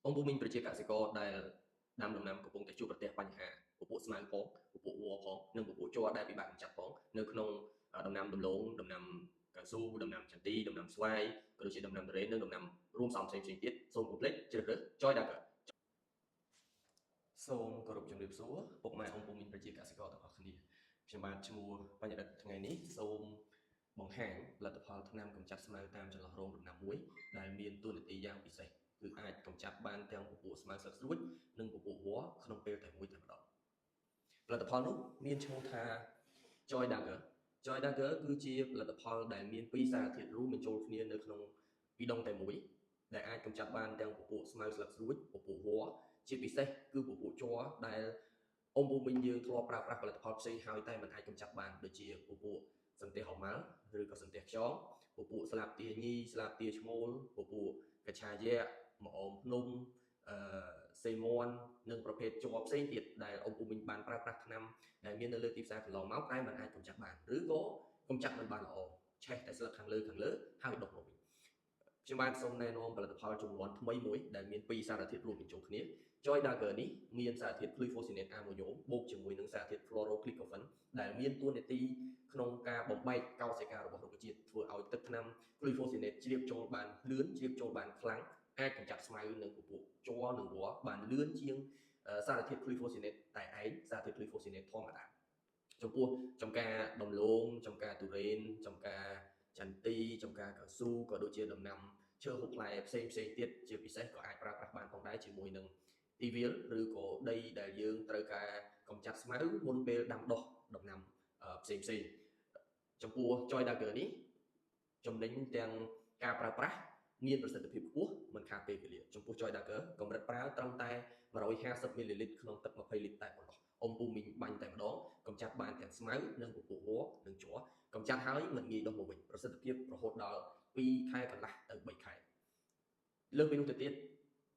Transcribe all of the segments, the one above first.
អង្គពូមីងប្រជាកសិករដែលដាំដំណាំកំពុងតែជួបប្រទះបញ្ហាពពួកស្មៅផងពពួកវល្លិផងនិងពពួកជ័រដែលពិបាកកម្ចាត់ផងនៅក្នុងដំណាំដំឡូងដំណាំកៅស៊ូដំណាំចន្ទីដំណាំស្វាយក៏ដូចជាដំណាំទុរេននិងដំណាំរួមផ្សំផ្សេងៗទៀតសូមកុំភ្លេចជ្រើសរើស Joy Dagger សូមគោរពជំរាបសួរពុកម៉ែអង្គពូមីងប្រជាកសិករទាំងអស់គ្នាខ្ញុំបាទឈ្មោះបញ្ញរិទ្ធថ្ងៃនេះសូមបង្ហាញផលិតផលថ្នាំកម្ចាត់ស្មៅតាមចន្លោះរោងដំណាំមួយដែលមានតួនាទីយ៉ាងពិសេសគឺអាចកម្ចាត់បានទាំងពពួកស្មៅស្លឹកស្រួចនិងពពួកវល្លិក្នុងពេលតែមួយតែម្ដងផលិតផលនោះមានឈ្មោះថា Joy Dagger Joy Dagger គឺជាផលិតផលដែលមានពីរសារធាតុរួមបញ្ចូលគ្នានៅក្នុងពីរដុំតែមួយដែលអាចកម្ចាត់បានទាំងពពួកស្មៅស្លឹកស្រួចពពួកវល្លិជាពិសេសគឺពពួកជ័រដែលអ៊ំពូមីងយើងធ្លាប់ប្រើប្រាស់ផលិតផលផ្សេងហើយតែមិនអាចកម្ចាត់បានដូចជាពពួកសន្ទះហម៉ាល់ឬក៏សន្ទះខ្យងពពួកស្លាបទាញីស្លាបទាឈ្មោលពពួកកឆាយៈម្អមភ្នំអឺសេមន់និងប្រភេទជ័រផ្សេងទៀតដែលអ៊ំពូមីងបានប្រើប្រាស់ថ្នាំដែលមាននៅលើទីផ្សារកន្លងមកតែមិនអាចកម្ចាត់បានឬក៏កម្ចាត់មិនបានល្អឆេះតែស្លឹកខាងលើខាងលើហើយដុះមកវិញខ្ញុំបាទសូមណែនាំផលិតផលចំនួនថ្មីមួយដែលមានពីរសារធាតុរួមបញ្ចូលគ្នា Joy Dagger នេះមានសារធាតុ glufosinate ammonium បូកជាមួយនឹងសារធាតុ fluoroglycofen ដែលមានតួនាទីក្នុងការបំបែកកោសិការបស់រុក្ខជាតិធ្វើឲ្យទឹកថ្នាំ glufosinate ជ្រាបចូលបានលឿនជ្រាបចូលបានខ្លាំងអាចកម្ចាត់ស្មៅនិងពពួកជ័រនិងវល្លិបានលឿនជាងសារធាតុ glufosinate តែឯងសារធាតុ glufosinate ធម្មតាចំពោះចំការដំឡូងចំការទុរេនចំការចន្ទីចំការកៅស៊ូក៏ដូចជាដំណាំឈើហូបផ្លែផ្សេងផ្សេងទៀតជាពិសេសក៏អាចប្រើប្រាស់បានផងដែរជាមួយនឹងទីវាលឬក៏ដីដែលយើងត្រូវការកម្ចាត់ស្មៅមុនពេលដាំដុះដំណាំផ្សេងផ្សេងចំពោះ Joy Dagger នេះចំណេញទាំងការប្រើប្រាស់មានប្រសិទ្ធភាពខ្ពស់មិនខាតពេលវេលាចំពោះ Joy Dagger កម្រិតប្រើត្រឹមតែ150មីលីលីត្រក្នុងទឹក20លីត្រតែប៉ុណ្ណោះអ៊ំពូមីងបាញ់តែម្ដងកម្ចាត់បានទាំងស្មៅនិងពពួកវល្លិនិងជ័រកម្ចាត់ហើយមិនងាយដុះមកវិញប្រសិទ្ធភាពរហូតដល់2ខែកន្លះទៅ3ខែលើសពីនោះទៅទៀត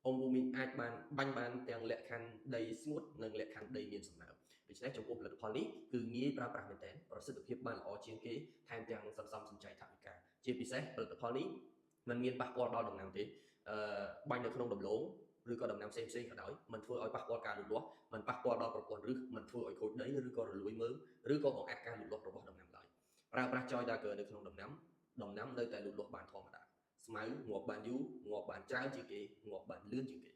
អ៊ំពូមីងអាចបានបាញ់បានទាំងលក្ខខណ្ឌដីស្ងួតនិងលក្ខខណ្ឌដីមានសំណើមដូច្នេះចំពោះផលិតផលនេះគឺងាយប្រើប្រាស់មែនទែនប្រសិទ្ធភាពបានល្អជាងគេថែមទាំងសន្សំសំចៃថវិកាជាពិសេសផលិតផលនេះมันមានប៉ះពាល់ដល់ដំណាំទេអឺបាញ់នៅក្នុងដំឡូងឬក៏ដំណាំផ្សេងផ្សេងក៏ដោយมันធ្វើឲ្យប៉ះពាល់ការលូតលាស់มันប៉ះពាល់ដល់ប្រព័ន្ធឫសมันធ្វើឲ្យខូចដីឬក៏រលួយមើមឬក៏បង្អាក់ការលូតលាស់របស់ដំណាំឡើយប្រើប្រាស់ Joy Dagger នៅក្នុងដំណាំដំណាំនៅតែលូតលាស់បានធម្មតាស្មៅងាប់បានយូរងាប់បានច្រើនជាងគេងាប់បានលឿនជាងគេ